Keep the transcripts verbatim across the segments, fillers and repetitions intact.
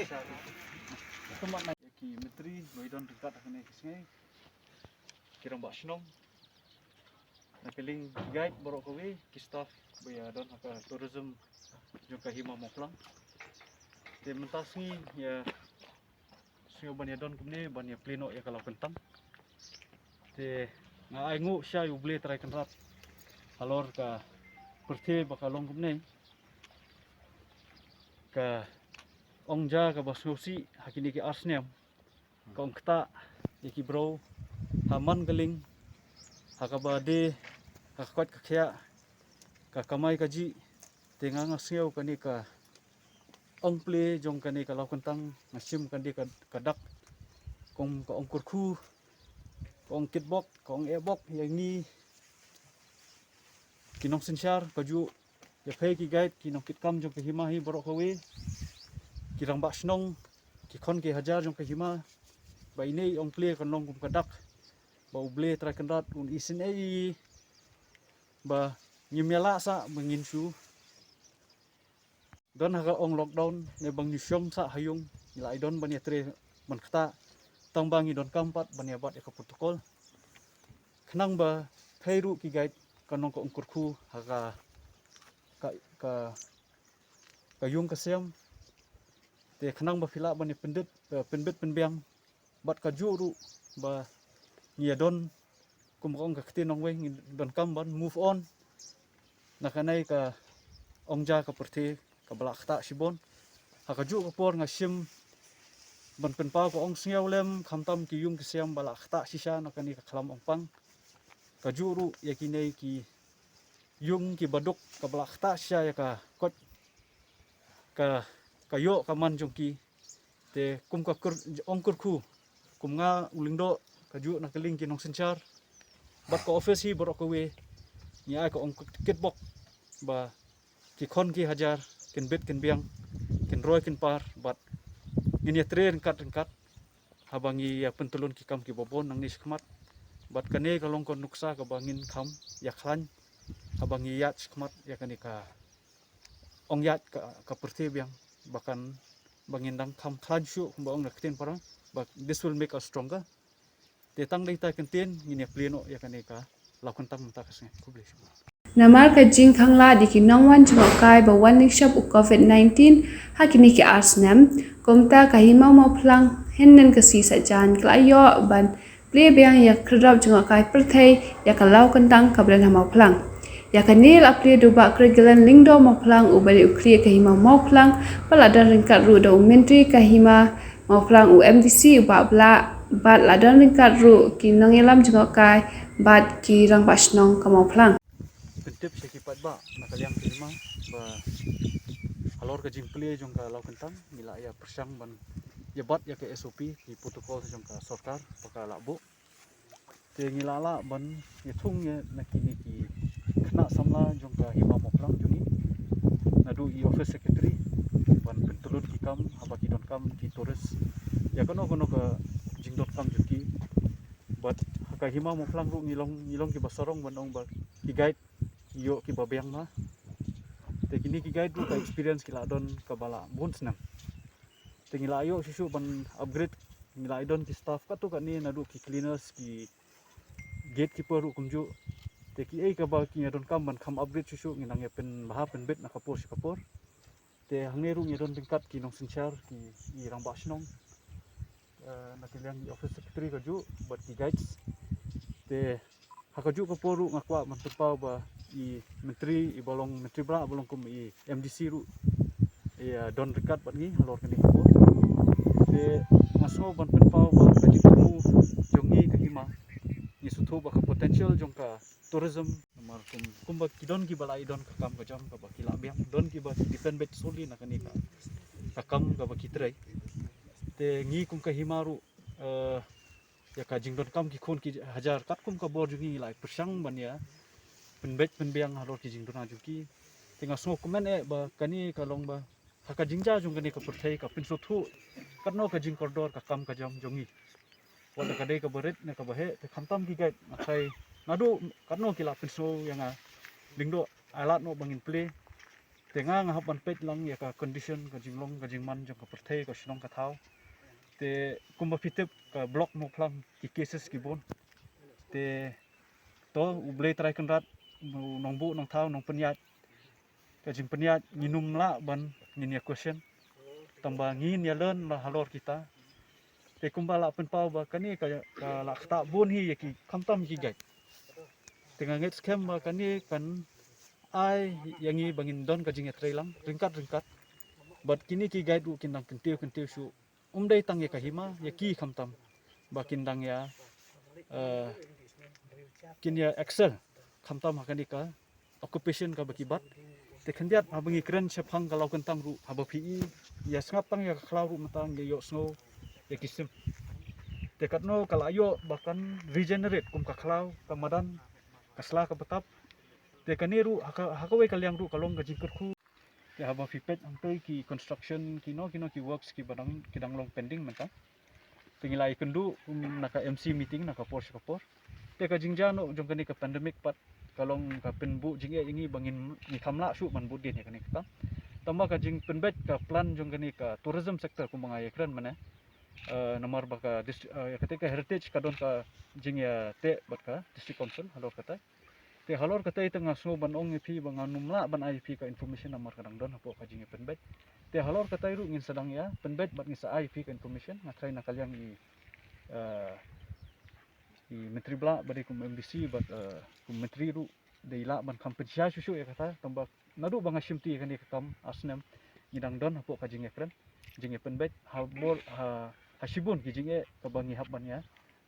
Ki myntri ba i don ryngkat ha kane ka sngi, ki rangbah shnong, na ka liang ki guide baroh kawei, ki staff ba ïa don ha ka tourism jong ka Hima Mawphlang. Te mynta sngi ïa sngew ban ïa don kumne ban ïa plie noh ïa ka Law Kyntang. Te nga ai nguh sha ïa U Blei Trai Kynrad halor ka pyrthei ba ka long kumne. Ka ong ja kaba sngewsih ha kine ki ar snem, ka ong ktah ïa ki bro ha man ka lieng, ha kaba dei, ha ka koit ka khiah, ka kamai kajih. Te nga nga sngew kane ka ong plie jong kane ka Law Kyntang, nga shim kane ka, ka dak kum ka ong kyrkhu, ka ong kitbok, ka ong ehbok ïa ngi ki nongsynshar, kajuh ïa phi ki guide, ki nongkitkam jong ka hima hi baroh kawei, ki rangbah shnong, ki khon ki hajar jong ka hima, ba ine i ong plie kan long kum ka dak ba U Blei Trai Kynrad un isynei ba ngim ïalah sah ba ngin shu don ha ka ong lockdown, ne ba ngi shong sah ha ïung, ngi la ïa don ban ïa trei ban ktah, tang ba ngi donkam pat ban ïa bat ïa ka protocol. Khnang ba phi ruh ki guide kan long ka ong kyrkhu ha ka, ka, ka, ka ïung ka sem. Te khnang ba phi lah ban ïa pyndit, eh, pynbit pynbiang bad kajuh ruh ba ngi ïa don, kum ka ong ka ktien nongwei, ngi donkam ban move on na kane ka ong ja ka pyrthei kaba la ktah shibun. Ha kajuh ka por nga shim ban pynpaw ka ong sngewlem, khamtam ki ïung ki sem ba la ktah shisha na kane ka khlam ong pang. Kajuh ruh ïa kine ki ïung kiba duk kaba la ktah shisha ïa ka koit ka, ka ïoh ka man jong ki. Te kum ka kyr-, ong kyrkhu, kum nga u lyngdoh, kajuh na ka liang ki nongsynshar bad ka office hi baroh kawei, ngi ai ka ong kitbok ba ki khon ki hajar kin bit kin biang, kin roi kin par, bad ngin ïa trei ryngkat ryngkat haba ngi ïa pyntylun ki kam kiba bun nangne shakhmat. Bad kane ka long ka nuksa kaba ngin kham ïa khlaiñ haba ngi ïaid shakhmat ïa kane ka ong ïaid ka, ka pyrthei biang, ba kan, ba ngin dang kham khlaiñ shuh, kumba ong na ka ktien para, ba this will make us stronger. Te tang dei ta kyntien ngin ïa plie noh ïa kane ka Law Kyntang mynta ka sngi. Khublei shibun. Namar ka jingkhang lad ïa ki nongwan jngohkai ba wan lynshop u covid nineteen ha kine ki ar snem, kumta ka Hima Mawphlang hynnin ka sngi Saitjaiñ ka la ïoh ban plie biang ïa ka khyrdop jngohkai pyrthei ïa ka Law Kyntang kaba don ha Mawphlang. Ïa kane la plie da u Bah Craiglan Lyngdoh Mawphlang uba dei u khlieh ka Hima Mawphlang, bad la don ryngkat ruh da u Myntri ka Hima Mawphlang, u M D C u Bah Blah, bad la don ryngkat ruh ki nongïalam jngohkai bad ki rangbah shnong ka Mawphlang. Pyntip sha ki paidbah na ka liang ka hima ba halor ka jingplie jong ka Law Kyntang ngi la ïa pyrshang ban ïa bat ïa ka S O P, ki protocol jong ka sorkar ba ka la buh. Te ngi la lah ban ïa thung ïa na kine ki khynnah samla jong ka Hima Mawphlang jong ngi, naduh i office secretary ban pyntylun ki kam haba ki donkam ki tourist ïa kano kano ka jingdonkam jong ki. Bad ha ka Hima Mawphlang ruh ngi long, ngi long kiba sarong ban ong ba ki guide ïoh kiba biang ma. Te kine ki guide ruh ka experience ki la don kaba la bun snem. Te ngi la ïoh shuh shuh ban upgrade, ngi la ïa don ki staff katto katne, naduh ki cleaners, ki gatekeeper ruh kumjuh. Te kiei kaba ki ïa donkam ban kham upgrade shuh shuh ngi nang ïa pynbha pynbit na ka por sha ka por. Te hangne ruh ngi ïa don ryngkat ki nongsynshar, ki, i rangbah shnong, eh, na ka liang i office secretary kajuh bad ki guides. Te ha kajuh ka por ruh nga kwah ban pynpaw ba i Myntri, iba long Myntri Blah ba long kum i M D C ruh i, eh, don ryngkat bad ngi halor kane ka por. Te nga sngew ban pynpaw ba ka jingthmu jong ngi ka hima, ngi sngewthuh ba ka potential jong ka tourism, namar kum, kumba ki don kiba la ïa don ka kam ka jam kaba ki la biang, don kiba ki depend beit solely na kane ka, ka kam kaba ki trei. Te ngi kum ka hima ruh, eh, ïa ka jingdonkam ki khun ki hajar katkum ka bor jong ngi ngi la pyrshang ban ïa pynbeit pynbiang halor ki jingduna jong ki. Te nga sngewkmen eh ba kane ka long ba ha ka jingjia jong kane ka pyrthei ka pynsngewthuh katno ka jingkordor ka kam ka jam jong ngi. Wat la ka dei kaba rit ne kaba heh, te khamtam ki guide, nga tharai naduh katno ki la pynsngew ïa nga, Lyngdoh, ai lad noh ba ngin plie. Te nga nga hap ban peit lang ïa ka condition, ka jinglong ka jingman jong ka pyrthei, ka shnong ka thaw. Te kumba phi tip ka block Mawphlang ki cases ki bun. Te to U Blei Trai Kynrad, u nongbuh nongthaw nongpynïaid, ka jingpynïaid ngin ym lah ban ngin ïa question. Tangba ngin ïa learn la halor kita. Te kumba la pynpaw ba kane ka, ka la ktah bun hi ïa ki, khamtam ki guide. Te nga ngeit skhem ba kane kan ai ïa ngi ba ngin don ka jingïatreilang ryngkat ryngkat. Bad kine ki guide ruh kin dang kyntiew kyntiew shuh, um dei tang ïa ka hima, ïa ki khamtam, ba kin dang ïa, eh, kin ïa excel khamtam ha kane ka occupation kaba ki bat. Te khyndiat haba ngi kren shaphang ka Lawkyntang ruh, haba phi i, ïa sngap tang ïa ka khlaw ruh mynta ngi ïohsngew ïa ki sim. Te katno ka la ïoh ba kan regenerate kum ka khlaw, ka madan, ka sla, ka btap. Te kane ruh ha ka, ha kawei ka liang ruh ka long ka jingkyrkhu. Te haba phi peit hangtei ki construction, kino kino ki works kiba dang, ki dang long pending mynta. Te ngi la ïakynduh, um, na ka M C meeting na ka por sha ka por. Te ka jingjia noh jong kane ka pandemic pat ka long ka pynbuh jingeh ïa ngi ba ngin, ngi kham lah shuh ban bud dien ïa kane ka kam. Tangba ka jingpynbeit ka plan jong kane ka tourism sector kumba nga ïakren mynne, eh, namar ba ka dist-, eh, ïa kata ka heritage ka don ka jingïateh bad ka district council halor kata. Te halor kata te nga sngew ban ong ïa phi ba ngan ym lah ban ai ïa phi ka information namar ka dang don hapoh ka jingïapynbeit. Te halor kata ruh ngin sa dang ïa pynbeit bad ngin sa ai ïa phi ka information, nga tharai na ka liang i, eh, i Myntri Blah ba dei kum M D C bad, eh, kum Myntri ruh dei lah ban kham pynshai shuh shuh ïa kata, tangba naduh ba nga shimti ïa kane ka kam ar snem ngi dang don hapoh ka jingïakren, jingïapynbeit, ha bor, ha, ha shibun ki jingeh kaba ngi hap ban ïa,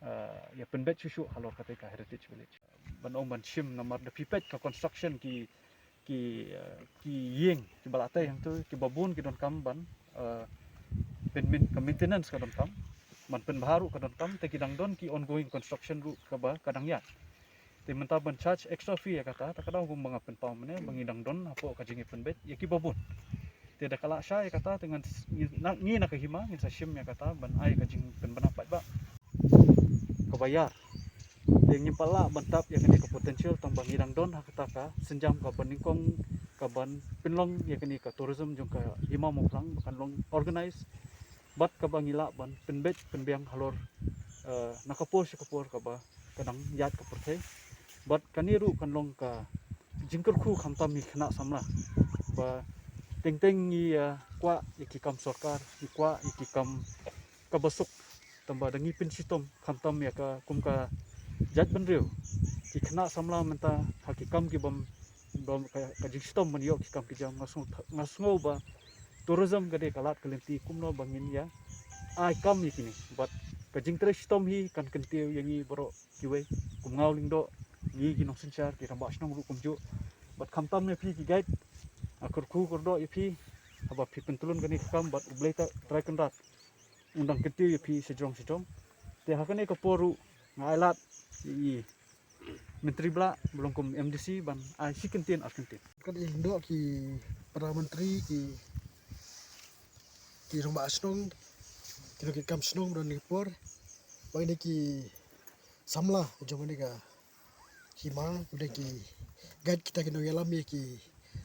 eh, ïapynbeit shuh shuh halor kata ka Heritage Village. Ban ong ban shim namar da phi peit ka construction ki, ki, eh, ki ïing kiba la tei hangtu kiba bun ki donkam ban, eh, pyn-, min-, ka maintenance ka donkam, ban pynbha ruh ka donkam, te ki dang don ki ongoing construction ruh kaba ka dang ïaid. Te mynta ban charge extra fee ïa kata, ta ka daw kumba nga pynpaw mynne ba ngi dang don hapoh ka jingïapynbeit ïa kiba bun. Te da ka lah shai ïa kata te ngan s-, ngi na, ngi na ka hima ngin sa shim ïa kata ban ai ka jingpynbna paidbah kaba ïar. Te ngim pat lah ban tap ïa kane ka potential tangba ngi dang don ha kata ka sienjam kaba nyngkong kaban pynlong ïa kane ka tourism jong ka Hima Mawphlang ba kan long organize bad kaba ngi lah ban pynbeit pynbiang halor, eh, na ka por sha ka por kaba ka dang ïaid ka pyrthei. Bad kane ruh kan long ka jingkyrkhu khamtam ïa ki khynnah samla ba teng teng ngi, eh, kwah ïa ki kam sorkar, ngi kwah ïa ki kam kaba suk, tangba da ngi pynshitom khamtam ïa ka kum ka jaitbynriew. Ki khynnah samla mynta ha ki kam ki bym, bym ka, ka jingshitom ban ïoh ki kam ki jam, nga sngew, nga sngew ba tourism ka dei ka lad ka lynti kumno ba ngin ïa ai kam ïa kine. Bad ka jingtrei shitom hi kan kyntiew ïa ngi baroh kiwei, kum Ngaw Lyngdoh, ngi ki nongsynshar, ki rangbah shnong ruh kumjuh. Bad khamtam ïa phi ki guide, nga kyrkhu kyrdoh ïa phi haba phi pyntlun kane ka kam bad U Blei Trai Kynrad un dang kyntiew ïa phi shajrong shajrong. Te ha kane ka por ruh nga ai lad ïa i Myntri Blah ba long kum M D C ban ai shi kyntien ar kyntien. Ka dei lyngdoh ki para myntri, ki, ki rangbah shnong, ki nongkit kam shnong ba don ha kane ka por, ba kine ki samla jong kane ka hima, ba dei ki guide kita ki nongïalam ïa ki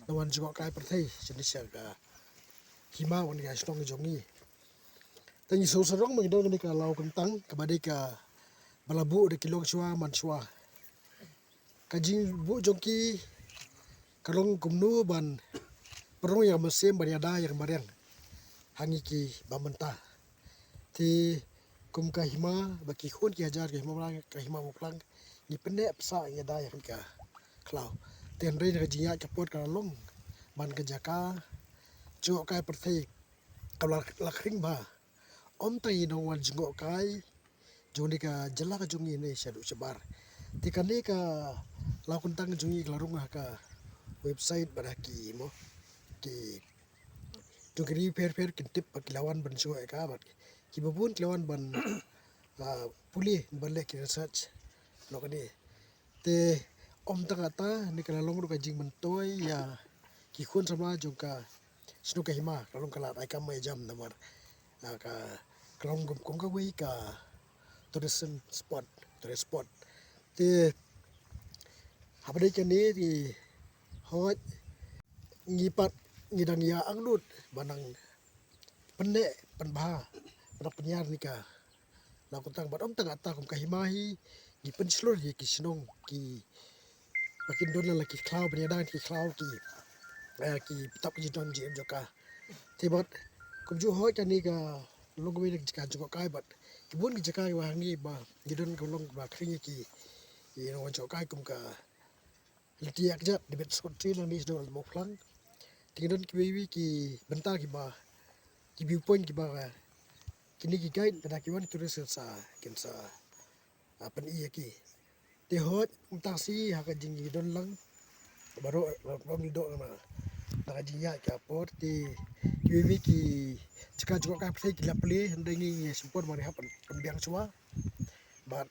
nongwan jngohkai pyrthei shane sha ka hima, kane ka shnong jong ngi. Te ngi sngewsarong ba ngi don kane ka Lawkyntang kaba dei kaba la buh da ki longshuwa manshuwa. Ka jingbuh jong ki ka long kumno ban pynrung ïa ka mynsiem ban ïada ïa ka mariang ha ngi kiba mynta. Te kum ka hima ba ki khun ki hajar ka hima, ka Hima Mawphlang, ngi pynneh pynsah ïada ïa ka khlaw. Te hynrei na ka jingïaid ka por ka la long ban ka jaka jngohkai pyrthei ka la, la khring bha. Ym tang i nongwan jngohkai jong kane ka jylla ka jong ngi ne shaduh shabar. Te kane ka Lawkyntang jong ngi ka la rung ha ka website bad ha ki mo, ki jong ki ri pher pher kin tip ba ki la wan ban jngoh ïa ka bad kiba bun ki la wan ban, ah, pule ban leh ki research noh kane. Te ym tang kata, ne ka la long ruh ka jingmyntoi ïa ki khun samla jong ka shnong ka hima, ka long ka lad ai kam ai jam namar, ah, ka, ka long kum, kum kawei ka tourism spot, tourist spot. Te haba dei kane te hooid ngi pat Ngi dang ïa angnud ba nang pynneh pynbha, ba nang pynïar ïa ka Lawkymtang bad ym tang kata kum ka hima hi, ngi pynshlur ïa ki shnong ki ba kin don la ki khlaw, ba kin don ki khlaw ki, eh, ki pynthap ki jingdon jingem jong ka. Te bad kumjuh hoi kane ka long kawei na ka jaka jngohkai bad ki bun ki jaka kiba hangne ba ngi don ka long ba khring ïa ki, ki nongwan jngohkai kum ka lynti ïa kjat David Scott Tree, nangne shnong Mawphlang. Te ki don kiwei kiwei ki bynta kiba, ki viewpoint kiba kine ki guide lada ki wan ki tourist kin sa, kin sa, ah, pyni ïa ki. Te hooid mynta shi ha ka jingdon lang baroh, baroh ngi doh na, na ka jingïaid ka por te kiwei kiwei ki jaka jngohkai pyrthei ki la plie, hynrei ngi, ngi sngewpor ba ngi hap ban, ban biang shuwa. Bad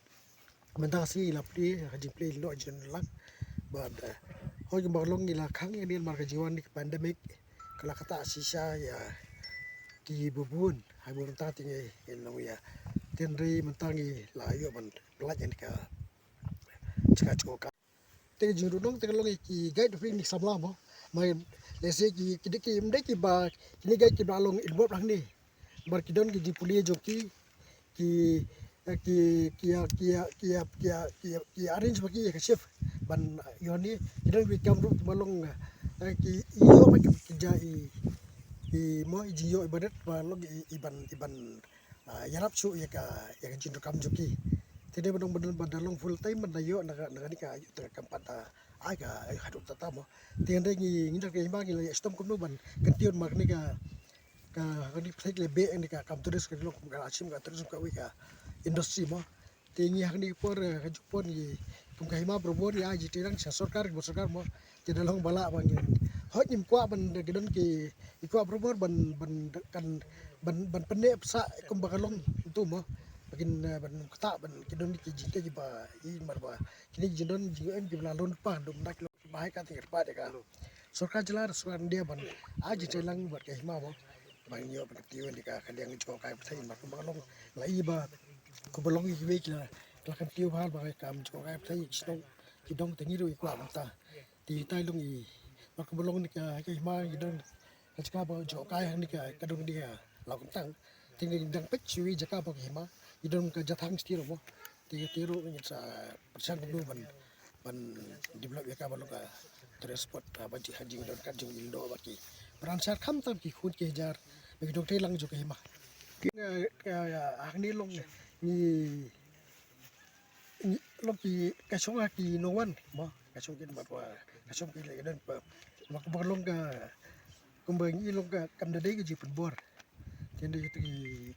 mynta shi la plie, ka jingplie la jin lang. Bad, eh, hooid kumba long ngi la khang ïa ngi namar ka jingwan ka pandemic ka la ktah shisha ïa kiba bun. Hynrei mynta te ngi, ngi long ïa. Te hynrei mynta ngi la ïoh ban pyllait ïa ka jaka jngohkai. Te ka jingdon te ka long ïa ki guide, phi ngi samla mo. Mai lehse ki, ki dei ki, ym dei kiba, kine guide kiba long involve hangne. Namar ki don ki jingpule jong ki, ki, eh, ki, ki, ki, ki arrange ba ki ïa ka shift ban ïoh ne, ki don ki kam ruh kiba long, eh, ki ïoh ba ki, ki ja i, i mo, i jingïoh i barit ba long i, i ban, i ban, ah, ïarap shuh ïa ka, ïa ka jingdonkam jong ki. Te dei ba dang, ba dang, ba dang long full time ban da ïoh na ka, na kane ka, ïoh tang ka kam pat, ah, ai ka, ai haduh tata mo. Te hynrei ngi, ngi da ka hima ngi la ïa shitom kumno ban kyntiew namar kane ka, ka, kane ka pyrthei ka la beh, kane ka kam tourist ka long kum ka la shim ka tourism kawei ka industry mo. Te ngi ha kane ka por, eh, kajuh por ngi kum ka hima barabor ngi ai jingtreilang sha sorkar, kiba sorkar mo. Te da long ba lah ba ngin, hooid ngim kwah ban da ki don ki, ki kwah barabor ban, ban kan, ban, ban pynneh pynsah kumba ka long tu mo. Ba kin, eh, ban ktah ban ki don ki jingtei kiba i namar ba kine ki jingdon jingem kiba la lum pa dum dak. Ba hai ka te kyrpad ïa ka sorkar jylla, sorkar India ban ai jingtreilang bad ka hima mo. Ba ngin ïoh ban kyntiew ïa ka, ka liang jngohkai pyrthei namar kumba ka long la i ba kumba long kiwei ki la, ki la kyntiew bha ba ka kam jngohkai pyrthei ki shnong ki dong te ngi ruh ngi kwah mynta. Te tai long i ba kumba long ïa ka, ka hima ngi don ka jaka ba jngohkai hangne ka, ka dong ïa ka Lawkymtang. Te ngi dang peit shuwa jaka ba ka hima ngi don ka Jathang Stir mo. Te, te ruh ngin sa pyrshang kumno ban, ban develop ïa ka ba long ka tourist spot, ah, ba jing, jingdon ka jingdon ba ki pynshar khamtam ki khun ki hajar ba ki dong treilang jong ka hima. Ki, eh, eh, hangne long ngi, ngi long ki ka shong ha ki nongwan mo, ka shong ki ba, ka shong ki le don ba, ba, ba long ka kumba ngi long ka kam da dei ka jingpynbor. Te hynrei ki,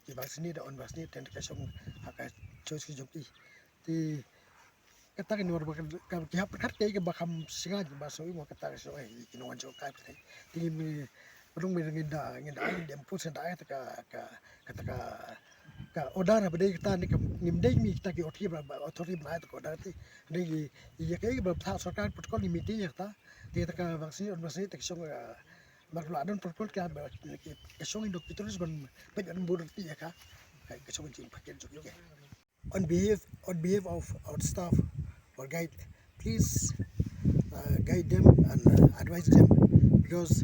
ki vaccinate da unvaccinate te ka shong ha ka choice ki jong ki. Te kata ka nor ba ka, ka, ki hap pyrkhat ka, ka ba kham sngewbha ba sngewbha kata ka sngewbha ki nongwan jngohkai pyrthei. Te ngi me, rung me ngin da, ngin da, ngin da pu sen da kata ka, ka, kata ka, ka order ba dei kata ne ka, ngim dei mi kata ki authority ba, ba authority ba kata ka order te. Dei ki, ïa ka, ka ba sorkar protocol ngi meeting ïa kata. Te kata ka vaccine, vaccine te ka shong, eh, ba la don protocol ka ba, ka shong indo ki tourist ban peit ban bor ti ïa ka. Ka, ka shong jingpakit jong ki. On behalf, on behalf of our staff, our guide, please, uh, guide them and, uh, advise them, because,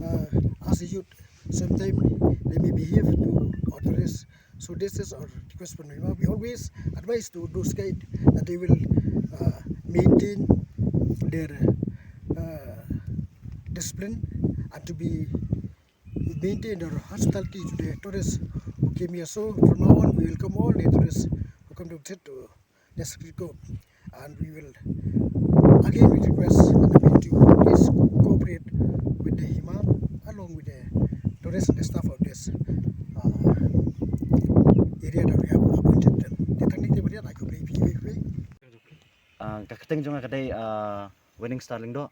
uh, as a youth, sometimes they may behave to authorities. So this is our request for Nima. We always advise to those guide that they will, uh, maintain their, uh, discipline and to be maintain our hospitality to the tourists who came here. So from now on, we welcome all the tourists who come to visit to District Court. And we will again we request and appeal to you, please cooperate with the Hima along with the tourists and the staff of this, uh, area that we have appointed them. Te tang ni te beriat aku beri pi pi pi. Ah, ka kyrteng jong nga ka dei, ah, Winning Star Lyngdoh.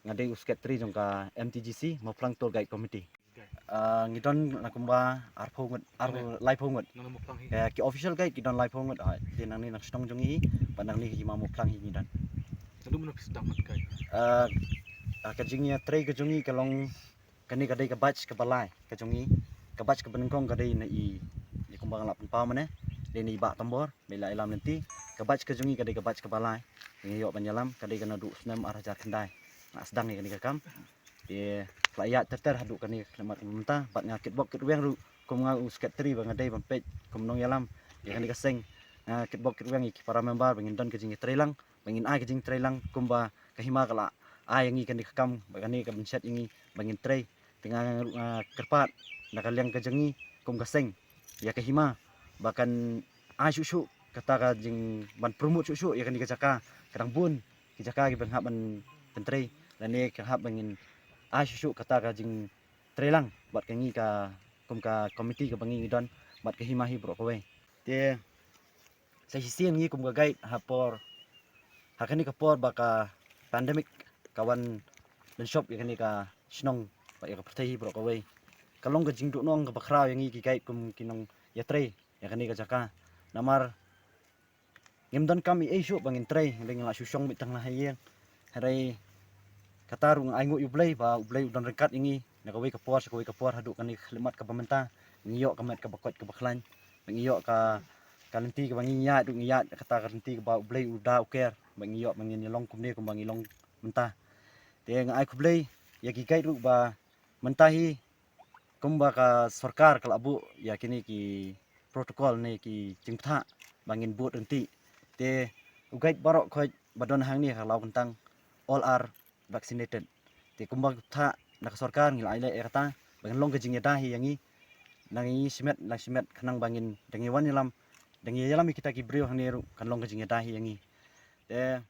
Nga dei u secretary jong ka M T G C, Mawphlang Tour Guide Committee. Ah, ngi don la kumba arphew ngut, arphew, laiphew ngut. Nang Mawphlang hi. Eh, ki official guide ki don laiphew ngut, ah, te nangne na shnong jong ngi, bad nangne ka Hima Mawphlang hi ngi don. Naduh mynno phi sdang ban guide? Ah, ah, ka jingïatrei ka jong ngi ka long, kane ka dei ka batch kaba lai ka jong ngi. Ka batch kaba nyngkong ka dei na i, i kumba nga la pynpaw mynne, dei na i Bah Tambor, ba i la ïalam lynti. Ka batch ka jong ngi ka dei ka batch kaba lai. Ngi ïoh ban ïalam, ka dei ka naduh u snem ar hajar khyndai. Nga sdang ïa kane ka kam. Te la ïaid ter ter haduh kane ka khyllipmat kaba mynta, bad nga kitbok kitrwiang ruh kum nga u secretary ba nga dei ban peit kum nongïalam ïa kane ka seng. Nga kitbok kitrwiang ïa ki para member ba ngin don ka jingïatreilang, ba ngin ai ka jingtreilang kumba ka hima ka la ai ïa ngi kane ka kam, ba kane ka ban shet ïa ngi ba ngin trei. Te nga ruh nga kyrpad na ka liang ka jong ngi kum ka seng ïa ka hima ba kan ai shuh shuh kata ka jing ban promote shuh shuh ïa kane ka jaka. Ka dang bun ki jaka kiba nga hap ban pyntrei lane ka hap ba ngin ai shuh shuh kata ka jingtreilang bad ka ngi ka kum ka committee kaba ngi ngi don bad ka hima hi baroh kawei. Te sa shisien ngi kum ka guide ha por, ha kane ka por ba ka pandemic ka wan lynshop ïa kane ka shnong bad ïa ka pyrthei hi baroh kawei. Ka long ka jingduhnong kaba khraw ïa ngi ki guide kum ki nongïatrei ïa kane ka jaka. Namar ngim don kam ei ei shuh ba ngin trei, hynrei ngi la shu shong beit tang la ha ïing. Hynrei kata ruh nga ainguh ïa U Blei ba U Blei u don ryngkat ïa ngi na kawei ka por sha kawei ka por haduh kane ka khyllipmat kaba mynta. Ngi ïoh ka met kaba koit kaba khlaiñ, ngi ïoh ka, ka lynti kaba ngi ïaid ruh ngi ïaid kata ka lynti kaba U Blei u da u ker, ba ngi ïoh ba ngin ïalong kumne kumba ngi long mynta. Te nga ai khublei ïa ki guide ruh ba mynta hi kumba ka sorkar ka la buh ïa kine ki protocol ne ki jingbthah ba ngin bud ryntih. Te u guide baroh khoit ba don hangne ha Lawkyntang all are vaccinated. Te kumba ka bthah na ka sorkar ngi la ai leh ïa kata ba kan long ka jingïada hi ïa ngi, na ngi shimet na shimet khnang ba ngin dang ïawan ïalam, dang ïalam ïa kita ki briew hangne ruh kan long ka jingïada hi ïa ngi. Te